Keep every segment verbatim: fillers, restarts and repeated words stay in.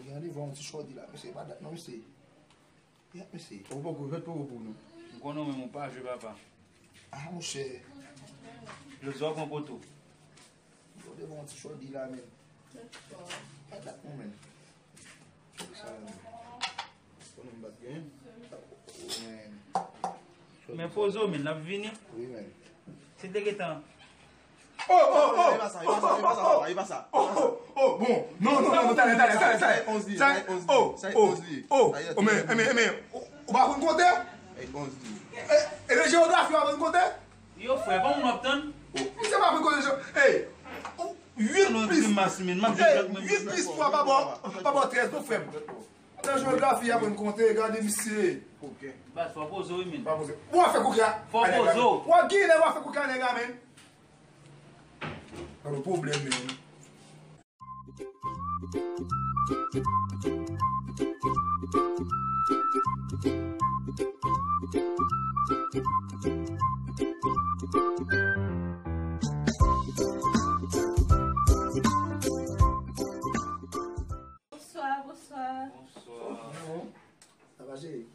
Gade, vwa yon ti chòdi la, mesye, pa dat non, mesye. Yap, mesye. Ou poko jwèt poko pou nou. M konnen w menm ou pa jwe, papa. Ah, monchè. Lòt zwa w pran poto. Gade, vwa yon ti chòdi la, men. Pa dat non, men. Sa, men. Konnen m bat gen. Men. Men poze w, men, n ap vini. Wi, men. Se te gentan. Oh, oh, oh! E pa sa, e pa sa, e pa sa, papa, e pa sa. Oh, oh, oh, bon. Non, non, non, non, talè, talè, talè, talè. Sa e onz li ye, sa e onz li ye, oh, sa e oh, onz li ye. Oh, oh, men, men, men, ou, ou pa konn konte? Sa e onz li ye. E, e nan jewografi ou pa konn konte? Yo, frè, pa moun w ap tann. Oh, misye pa konn konte, hey, uit plis, hey, uit plis twa pa bò, pa bò trèz, non, frè m. Nan jewografi, aprann konte, gade misye. Baz, fò w poze w, wi, men. Fò w poze w. W ap fè koukè a. Fò w poze w. W ap gen lè w ap fè koukè a, nèg la, men. Pa gen pwoblèm, men. Bonswa, bonswa. Bonswa. Sa va, cheri?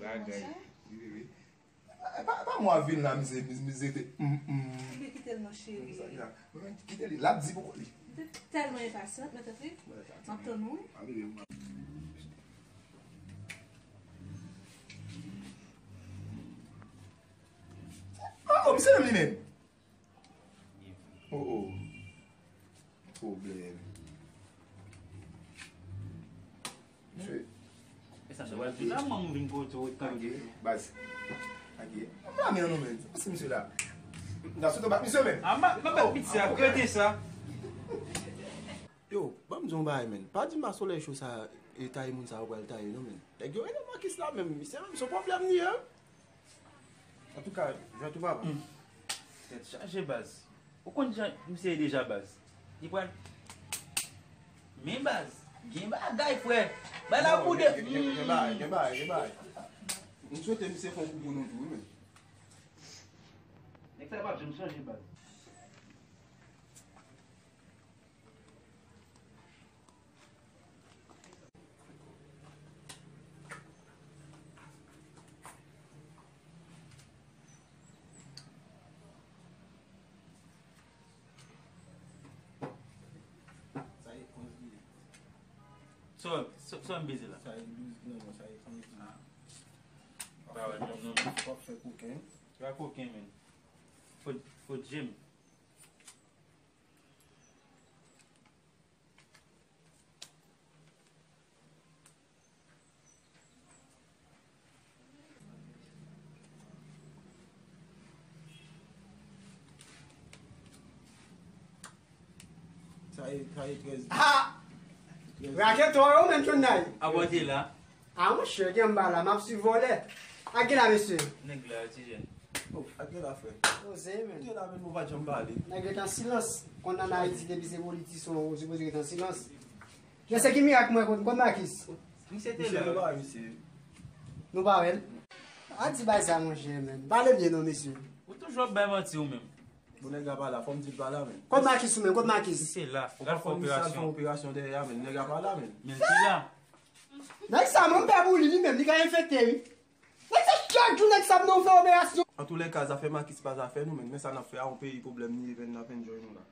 Bagay. Wi, wi, wi. Pa, pa mwa vin la, mizè, mizè te, mm, mm. Kite, kite l non, cheri. Kite li, l ap di poko li. M te tèlman enpasyant, mwen tanpri. M ap tann ou. Oh, oh, misye menm li menm. Oh, oh. Pwoblèm. Mesye. E sa, se wè, la, mwen, m vin kote w, tanke. Baz. Ake. M la men nou, men. Pase misye la. M ta sot bat misye, men. A, m pa, m pa bat piti a, kote sa? Yo, ban m di yon bagay, men. Pa di m a solèy cho sa, e taye moun sa yo pral taye, non, men. Nèg yo rele Marcus la, men. Misye menm, se yon pwoblèm li ye, wi. Antouka, jwèt ou papa. Hmm. Tèt chaje, baz. Ou konn jan misye ye deja, baz. Li pral. Men, baz, gen bagay, frè. Bay la pou de. Gen, gen, gen bagay, gen bagay, gen bagay. M swete misye fè yon kou pou nou tou, wi, men. Nèg sa p ap janm chanje, baz. Sa e onz li ye. Sa, sa, sa m peze la? Sa e douz, non, non, sa e onz li ye. Ah. Pa wè, non, non. W ap fè koken. Se pa koken, men. Fo, fo jem. Sa e, sa e trèz. Ha! Trèz. Raketò yo menm, Tchonnay. Abòde la. A, monchè, gen anba la, m ap swiv vòlè. Ak gen la, mesye. Nèg la, ti jèn. Oh, ak gen la, frè. Poze, men. Gen la, men nou pa janm pale. Nèg ret an silans. Konn ann Ayiti, depi se politisyen, ou sipoze ret an silans. Men se ki mirak mwen konn, konn Makis. Misye te la. Misye nou pa wè, misye. Nou pa wè l? Pa di bagay sa, monchè, men. Pale byen, non, mesye. Ou toujou ap bay manti, ou menm. Bon, nèg la pa la, fò m di l pa la, men. Kot Makis ou menm? Kot Makis? Misye la, l al fè operasyon. Fò n di l al fè operasyon dèyè a, men nèg la pa la, men. Men l te la. Nèg sa, mwen m pè pou li, li menm, li ka enfekte, wi. Nèg sa, chak jou nèg sa ap nan fè operasyon. Antoulèka, zafè Makis pa zafè nou, men, men sa n ap fè a, yon peyi pwoblèm li ye, n ap enjoy nou la.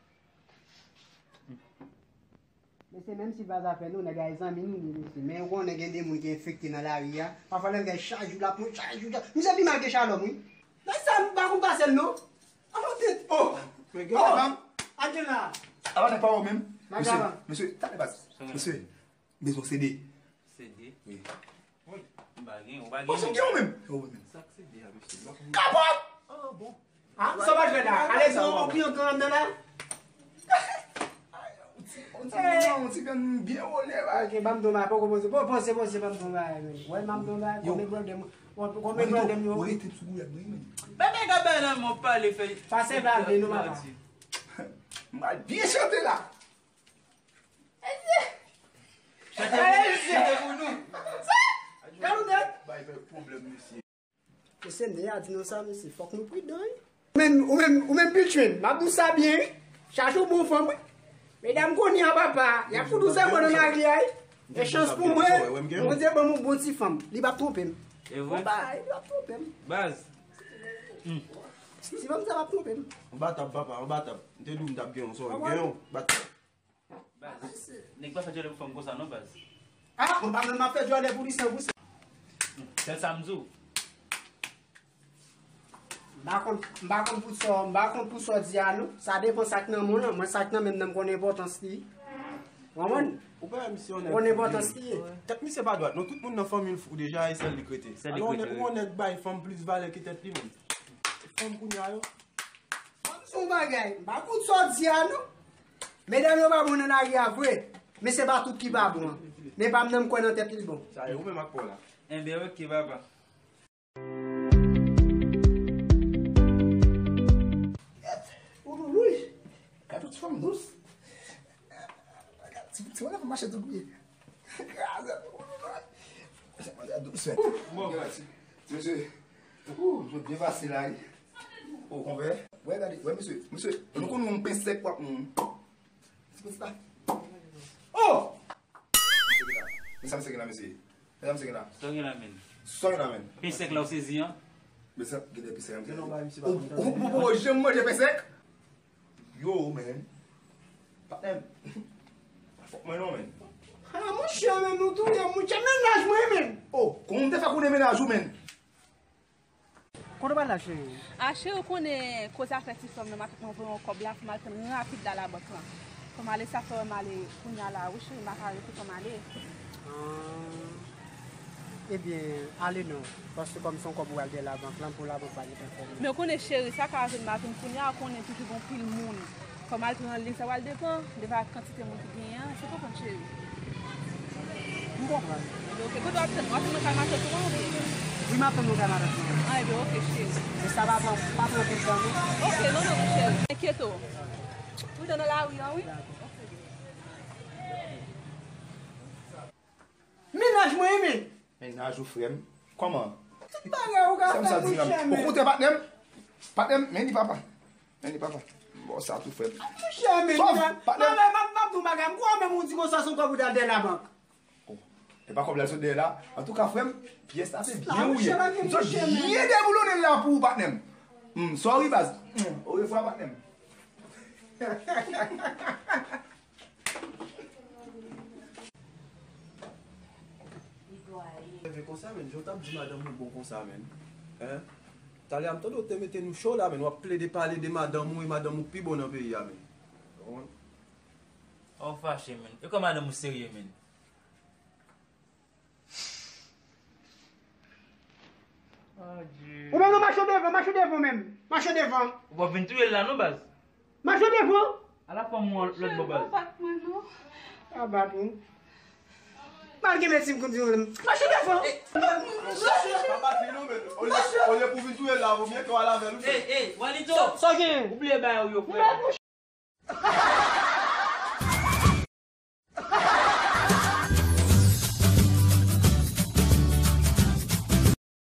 Mesye, menm si pa zafè nou, nèg la e zanmi nou li, mesye. Men ou konnen gen de moun ki enfekte nan lari a. Pafwa nèg la chak jou l ap mouri, chak jou, chak. Misye pi mal ke Shalom, wi. Nèg sa, m pa konn pase l, non. Avan tèt. Oh! Men gen avan. Angela. Avan nèg pa ou menm. Mesye, mesye, talè baz. Mesye, bezwen C D. C D? Wi. Wi. M pa gen, ou pa gen. Bon, se gen ou menm. Ou menm. Sa k C D a, mesye? Kapòt! Oh, bon. Ah, sa pa jwe la. Alezi, on, on client anndan la. On ti, on ti, on ti grann byen wole, ba. Ok, ban m tonbe, poko poze. Bon, poze, poze, ban m tonbe, men. Wè, ban m tonbe, konbyen problem, konbyen problem yo. Ou rete sou gouyad mwen, men. Bebe gaba la, mwen pale fè. Pase pale, nou, papa. M pral byen chante la. Chante pou nou, chante pou nou. Sa? Gade w nèt. Bay fè pwoblèm, mesye. Mesye, nèg la di nou sa, mesye, fòk nou pridan, wi. Ou menm, ou menm pitchwen, m ap di w sa byen, wi. Chache yon bon fanm, wi. Medam kounye a, papa, y ap fout ou sèman nan lari a, wi. E chans pou mwen, Bondye ban m yon bon ti fanm. Li p ap twonpe m. E vre? Bon bagay, li p ap twonpe m. Baz. Ti fanm sa p ap twonpe m. Anba tab, papa, anba tab. M te di w m t ap gen yon, sòy, m gen yon, anba tab. Baz, nèg pa fè djòlè pou fanm konsa non, baz. Ah, mwen pa menm ap fè djòlè pou li san pou san. Sèl sa m di w. M pa konn, m pa konn pou sa, m pa konn pou sa w di a non. Sa depann sa k nan men w lan. Mwen sa k nan men m nan m konn enpòtans li. Ou konprann? Ou pa wè misye yon nèg fou. Konn enpòtans li ye. Tèt misye pa dwat non. Tout moun nan fanmi l fou deja, e sèl li k rete. Sèl li k rete, wi. Alò, ou yon nèg bay fanm plis valè ke tèt li menm. Fanm kounye a yo. Ban m di w yon bagay, m pa konn sa w di a non. Medam yo pa bon nan lari a vre, men se pa tout ki pa bon an. Men pa m nan m kwè nan tèt li bon. Sa e ou menm ak pa w la. Enben, oke, papa. Gad, ou dous, wi. Gad yon ti fanm dous. Ti, ti mwen la pou mache tout byen. Kraze. Mesye, ou byen pase la, wi. O, konpè. Wè, gade, wè, mesye, mesye, nou konn yon pen sèk w ap, hmm. Ti peti la. O! Men sa misye gen la, mesye. Men sa misye gen la. Sa w gen la, men. Sa w gen la, men. Pen sèk la w sezi an. Men sa, gen de pen sèk, gen non, bay misye pa kontan. Ou, ou, ou, ou janm manje pen sèk? Yo, men. Patnè m. Fòk mwen non, men. Ah, monchè, men nou touye m, monchè, mennaj mwen, men. O, kòman m te fè konnen mennaj ou, men? Kote w pral la, cheri? A, cheri, ou konnen koze afè ti frè m nan, m ap voye yon kòb la, fò m al pran l rapid la labank lan. Fò m ale, sa fè wè m ale kounye a la, wi, cheri, m pa ka rete, fò m ale. Ah. Ebyen, ale non, paske kòm se yon kòb ou al dèyè labank lan, pou labank pa gentan fèmen. Men ou konnen, cheri, sa ka rive m pa vin kounye a, ou konnen toujou gen yon pil moun. Fò m al pran li, sa pral depann de va kantite moun ki genyen an, èske w konprann, cheri? M konprann. Ebyen, oke, kote w ap tann mwen? W ap tann mwen kay matant ou an oubyen? Wi, m ap tann ou kay matant mwen. Ah, ebyen, oke, cheri. Men sa pa pran, pa pran anpil tan, non. Oke, non, non, cheri. Enkyete w. Ou nan lari an, wi. Mennaj mwen, men. Mennaj ou, frè m? Kòman? Tout bagay ou ka fè, monchè, men. Okontrè, patnè m. Patnè m, men li papa. Men li papa. M ba w sa tou, frè m. Monchè, men. Sòf, patnè m. M ap di w bagay, m kwè menm ou di konsa se yon kòb ou t al dèyè labank. O. E pa kòb la l sot dèyè la. Antouka, frè m, pyès la te byen wouye. M sot byen deboulone l la pou ou, patnè m. Hmm, sorry, baz. Hmm, orevwa, patnè m. Leve konsa, men, jan w t ap di madanm ou bon konsa, men. Hein? Talè a m tande w te mete nou cho la, men, w ap plede pale de madanm ou, e madanm ou pi bon nan peyi a, men. Ou konprann? Ou fache, men. E kòman madanm ou serye, men? Adye. Ou menm non, mache devan, mache devan menm. Mache devan. Ou p ap vin touye l la non, baz. Mache devan. Ala fanm ou an lòt bò, baz. Ou pa bat mwen non. Pa bat ou. Malgre mèsi m konn di ou menm. Mache devan. Pa bat li non, men. Olye, olye pou vin touye l la, vo mye ke w al avè l, ou fè. Ey, ey, Walito. Sa w gen? Ou bliye bagay ou yo, frè.